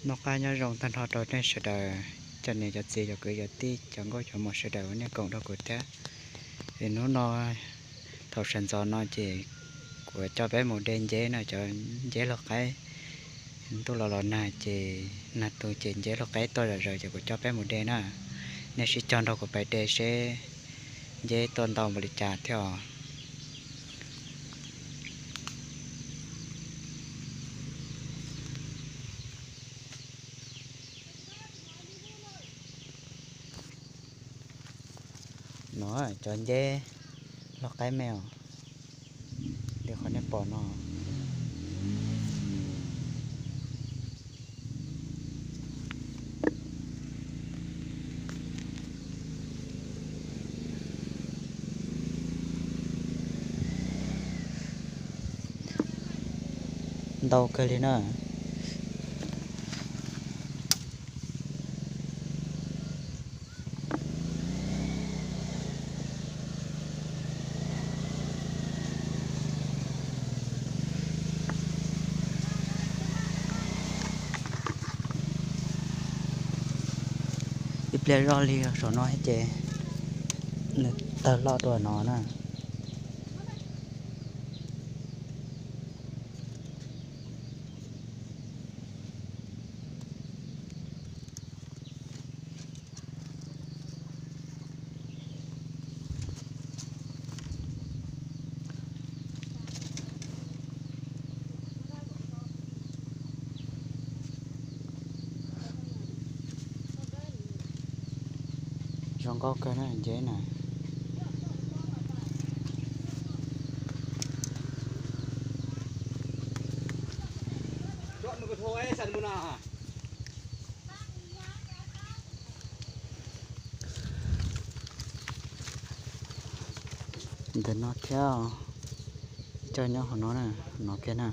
Noj qab nyob zoo tag nrho rau nej sawv daws, cov niam cov txiv cov kwv cov tij cov nkauj cov muam sawv daws uas nej koom rau kuv thiab. Es hnub no thaum sawv ntxov no ces kuv coj peb mus de nceb na, cov nceb luag qaib. Ntuj los los nag ces nag tu ces nceb luag qaib tuaj zom zaws ces kuv coj peb mus de na. Nej sib cog nrog kuv pais de seb nceb tuaj ntau npaum li cas thiab os. No cov nceb luag qaib me os, li qhov nej pom no. Ntau kawg li na. Ib pliag zoj li saum no ces nws tawg loj dua no na. Zoo nkauj kawg na nceb na. Ntawm no thiab, coj nyob hauv no na, no kiag na.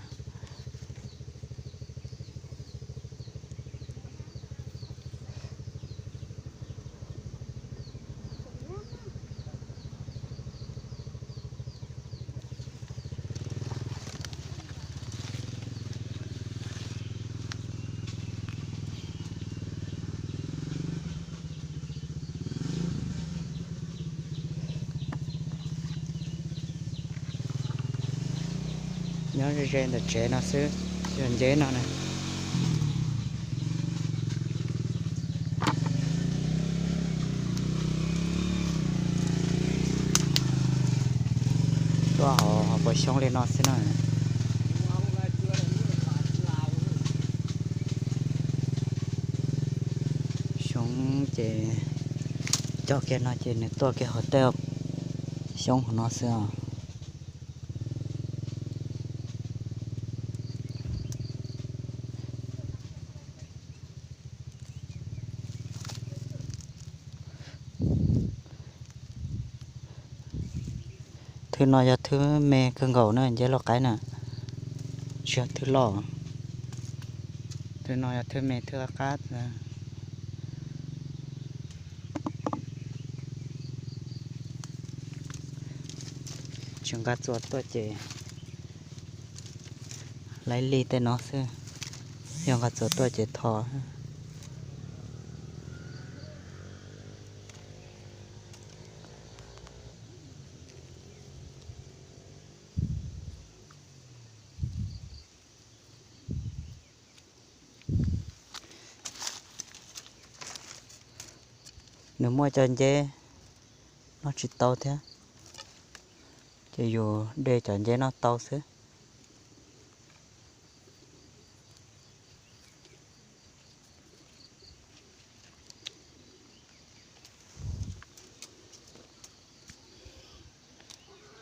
Nyob ze ze ntawm tsev no xwb, yog nceb no na. Tuaj hauv puas xyoob li no xwb na. Xyoob ces cog kiag no ces nws tuaj kiag hauv tej xyoob hauv no xwb os. Thwb no yog thwb me kawg nkaus na, nceb loj qaib na, tsis yog thwb loj. Thwb no yog thwb me thwb qab qab. Tsis nqa txuas tuaj ces laib li tej no xwb, yog nqa txuas tuaj ces tho. Nws muaj cov nceb noj tsis tau thiab, ces yus de cov nceb noj tau xwb.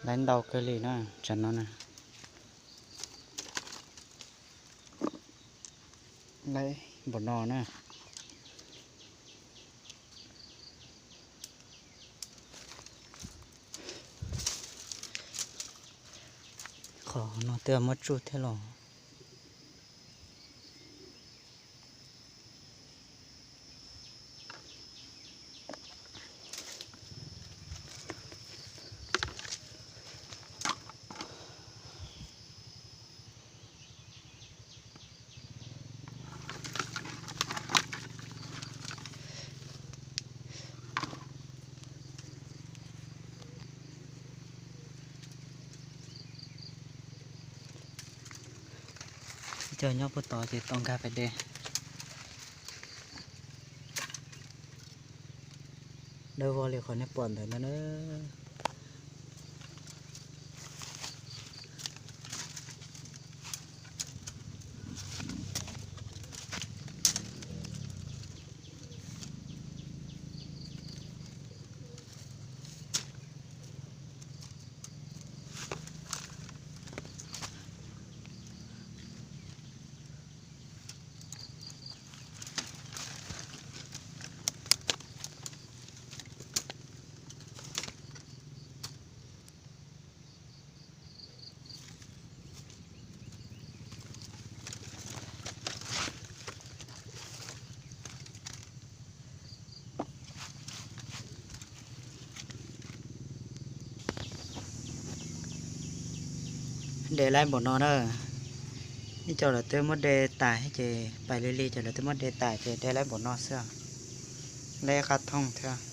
Laib ntau kawg li na, tsam no na. Laib npaum no na. Qhov no twb muab tsuj thiab los. Cov nyob puag tod ces tau nkag pais de. Dawb vog li qhov nej pom ntawd ntag na. De laib npaum no na. Ib co lawv twb muab de tas ces pais li li ces lawv twb muab de tas ces de laib npaum no xwb. Laib qab thooj thiab.